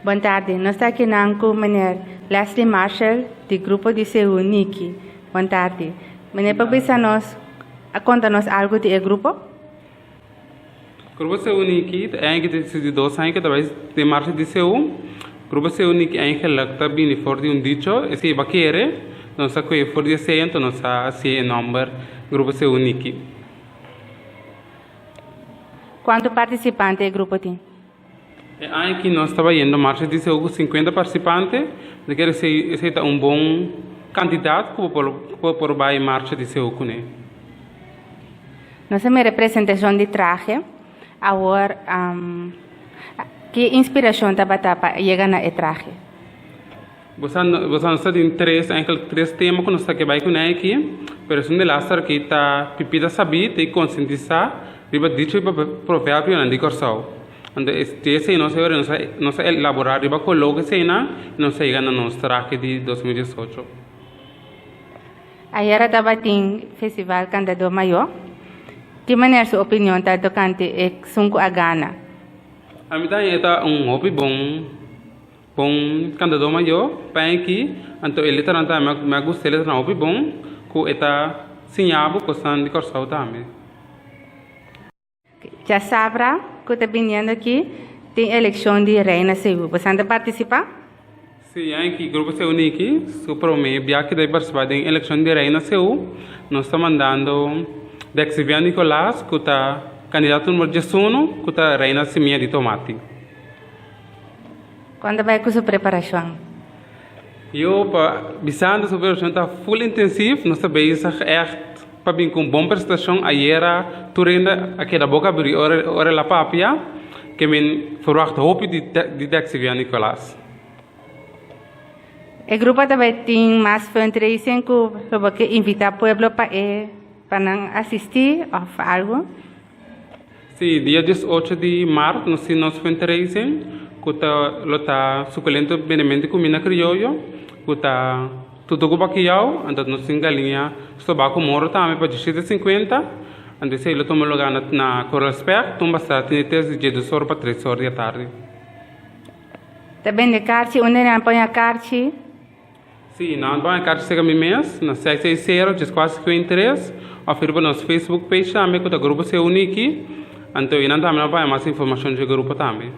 Bon tardi, nos ta akinan ku meneer Leslie Marshall di grupo di Seú Niki. Bon tardi. Meneer por bisa nos, a konta nos algu di e grupo? Grupo Seú Niki ta eigen di 62 aña ku ta bai den marcha di Seú. Grupo Seú Niki eigenlik ta bini for di un dicho, esei ba kere, nos a kohe for di esei anto nos a hasi e nòmber Grupo Seú Niki. Kuantu partisipante e grupo tin? E aña aki nos ta bayendo marcha di Seú ku 50 partisipante, mi ta kere esei esei ta un bon kantidat ku bo por por bai marcha di Seú kuné. Nos a mira e presentashon di trahe, awor ki inspirashon tabata pa yega na e trahe? Bo sa bo sa nos ta tin tres enkel tres tema ku nos ta ke bai kuné aki, pero esun di laster aki ta pipita sabí ta i konsientisá riba dicho i proverbionan di Kòrsou. Anto di esei nos a nos a nos a elaborá riba koló ku eseinan i nos a yega na nos trahe di 2018. Ayera tabatin Festival Kantadó Mayó. Ki manera su opinion ta tokante esun ku a gana? Ami ta haña e ta un hopi bon. Bon kantadó mayó pa aki, anto e letranan tambe mi a gusta e letranan hopi bon ku e ta siña bo kosnan di Kòrsou tambe. Djasabra ku ta biniendo aki tin elekshon di Reina Seú. Bosan ta partisipá? Sí, aki Grupo Seú Niki su promé bia ki ta partisipá den elekshon di Reina Seú. Nos ta mandando Dexivian Nicolaas ku ta kandidato numero 11 ku ta Reina Simia di Tomati. Kon ta bai ku su preparashon? Yo pa bisando su preparashon ta full intensief, nos ta bezig ègt pa bin ku un bon presentashon. Ayera tur hende a keda boka abrí ora ora el a papia, ke men ferwagt hopi di di Dexivia Nicolaas. E grupo ta bai tin mas fundraising ku lo bo ke invitá pueblo pa e pa nan asistí òf algu? Sí, dia 18 di mart nos tin nos fundraising ku ta lo ta sukulento bendementu di kumida krioyo ku ta tutu ku bakiyau, anto nos tin galiña stobá ku moro tambe pa diesshete sinkuenta, anto esei lo tuma lugá na na Coral Spec, tumba sa tene tes di diesdos or pa tres or di atardi. Ta bende karchi, unda nan a poña karchi? Sí, nan por a karchi serka mi mes na 660 3453 òf riba nos Facebook page tambe ku ta Grupo Seú Niki. Anto einan tambe nan por haña mas informashon dje grupo tambe.